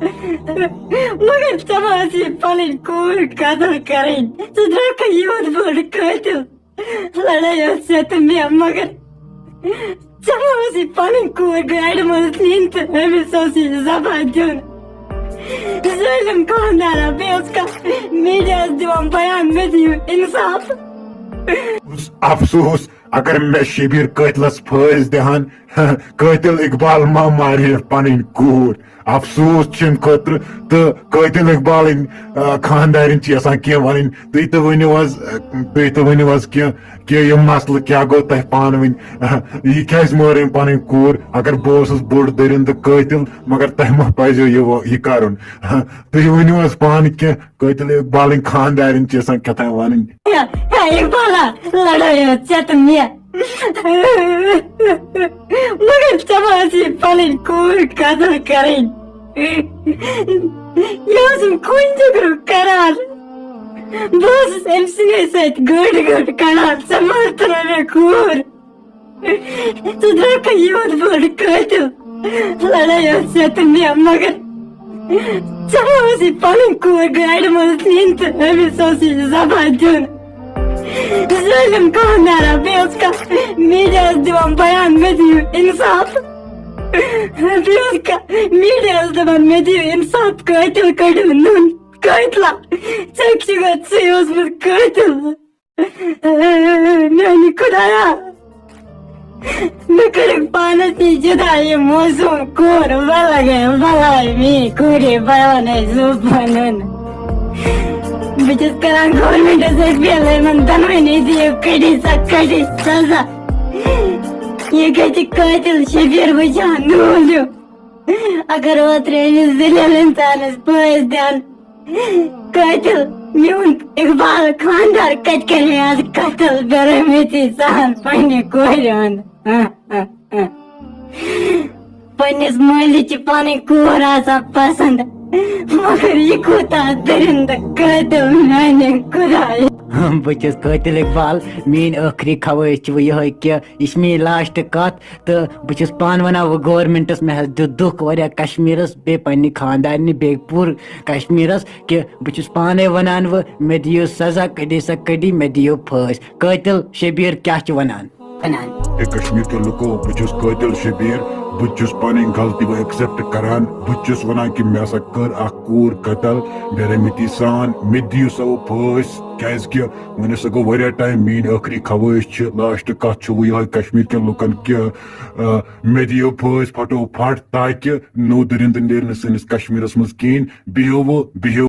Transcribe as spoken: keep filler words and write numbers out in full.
مگر ژےٚ ما ٲسی پنٕنۍ کوٗر قتل کرٕنۍ؟ ژٕ درٛاکھا یوٗت بوٚڑ قٲتِل؟ لڑٲے ٲس ژےٚ تہٕ مےٚ، مگر ژےٚ ما ٲسی پنٕنۍ کوٗر گاڑِ منٛز نِنۍ تہٕ أمِس اوس یہِ زبان دیُن؟ ظٲلِم خانٛدارا، بیٚیہِ اوس کانٛہہ میٖڈیاہَس دِوان بیان، مےٚ دِیِو اِنصاف۔ افسوس، اگر مےٚ شبیر قٲتلس پھٲسۍ دِہن، قٲتل اقبال ما مارِ پنٕنۍ کوٗر۔ افسوس چھِ اَمہِ خٲطرٕ، تہٕ قٲتل اقبالٕنۍ، آ، خانٛدارِنۍ چھِ یژھان کینٛہہ وَنٕنۍ۔ تُہۍ تہِ ؤنِو حظ، آ، تُہۍ تہِ ؤنِو حظ کینٛہہ، کہِ یہِ مسلہٕ کیٛاہ گوٚو تۄہہِ پانہٕ ؤنۍ؟ آ، یہِ کیٛازِ مٲر أمۍ پنٕنۍ کوٗر؟ اگر بہٕ اوسُس بوٚڑ دٔرِنٛدٕ قٲتل، مگر تۄہہِ ما پزیو یہِ و-، یہِ کرُن؟ آ، تُہۍ ؤنِو حظ پانہٕ کینٛہہ، قٲتل اقبالٕنۍ خانٛدارِنۍ چھِ یژھان کیٛاہ تام وَنٕنۍ۔ ہے، ہے اقبالا، لڑٲے ٲس ژےٚ تہٕ مےٚ۔ مگر ژےٚ ما ٲسی پنٕنۍ کوٗر قتل کرٕنۍ؟ یہِ اوسُم خوٗنہِ جگرُک قرار۔ بہٕ اوسُس أمۍ سٕنٛدے سۭتۍ گٲنٛٹہٕ گٲنٛٹہٕ کڑان، ژےٚ مٲرتھٕ مےٚ کوٗر۔ ژٕ درٛاکھا یوٗت بوٚڑ قٲتِل؟ لڑٲے ٲس ژےٚ تہٕ مےٚ، مگر ژےٚ ما ٲسی پنٕنۍ کوٗر گاڑِ منٛز نِنۍ تہٕ أمِس اوس یہِ زبان دیُن؟ ظٲلِم خانٛدارا، بیٚیہِ اوس کانٛہہ میٖڈیاہَس دِوان بیان، مےٚ دِیِو اِنصاف۔ بیٚیہِ اوس کانٛہہ میٖڈیاہَس دَپان، مےٚ دِیِو اِنصاف، قٲتِل کٔڑِو نوٚن۔ قٲتلا، ژےٚ چھُ گۄڈٕ ژٕے اوسمُت قٲتِل۔ میٛانہِ خۄدایا، مےٚ کٔرٕکھ پانس نِش جدا یہِ موسوم کوٗر، وَلہٕ گٔے بَلاے میٛٲنۍ کوٗرے، بہٕ وَنَے زُو پَنُن۔ بہٕ چھَس کران گورمٮ۪نٛٹَس أپیٖل، یِمَن دۄنوٕنی دِیِو کٔڑِتھ سا، کٔڑِتھ سزا۔ یہِ گژھِ قٲتِل شبیٖر وٕچھان نوٗل ہیوٗ۔ اگر اوترٕ أمِس ذلیل اِنسانَس پٲسۍ دِن، قٲتِل میون اقبال خانٛدار کَتہِ کَرِ آز قتل بے رحمتی سان پنٛنہِ کورِ ہُنٛد؟ پنٛنِس مٲلِس چھِ پَنٕنۍ کوٗر آسان پَسنٛد، مگر یہِ کوٗتاہ دٔرِنٛدٕ قٲتِل میٛانہِ خۄدایہِ۔ بہٕ چھُس قٲتِل اقبال، میٛٲنۍ ٲخری خواہِش چھِ وۄنۍ یِہوٚے کہِ یہِ چھِ میٛٲنۍ لاسٹ کَتھ۔ تہٕ بہٕ چھُس پانہٕ وَنان وۄنۍ گورمٮ۪نٛٹَس، مےٚ حظ دیُت دُکھ واریاہ کشمیٖرَس، بیٚیہِ پنٛنہِ خانٛدارنہِ، بیٚیہِ پوٗرٕ کشمیٖرَس کہِ بہٕ چھُس پانَے وَنان وۄنۍ، مےٚ دِیِو سزا، کٔڑِو سا کٔڑِو، مےٚ دِیِو پھٲسۍ۔ قٲتِل شبیٖر کیٛاہ چھُ وَنان؟ وَنان۔ اے کشمیر کے لُکو، بہٕ چھُس قٲتِل شبیٖر، بہٕ چھُس پنٕنۍ غلطی وۄنۍ ایکسپٹ کران، بہٕ چھُس وَنان کہِ مےٚ ہسا کٔر اکھ کوٗر قتل بے رحمتی سان، مےٚ دِیِو سا وۄنۍ پھٲسۍ، کیٛازِ کہِ وۄنۍ ہسا گوٚو واریاہ ٹایم، میٛٲنۍ ٲخری خواہش چھِ، لاسٹ کتھ چھُ وۄنۍ یِہوٚے کشمیر کٮ۪ن لُکن کہِ، آ، مےٚ دِیِو پھٲسۍ پھٹو پھٹ، تاکہِ نوٚو دٔرِنٛدٕ نیرِ نہٕ سٲنِس کشمیٖرس منٛز کِہیٖنۍ۔ بِہِو وۄنۍ، بِہِو۔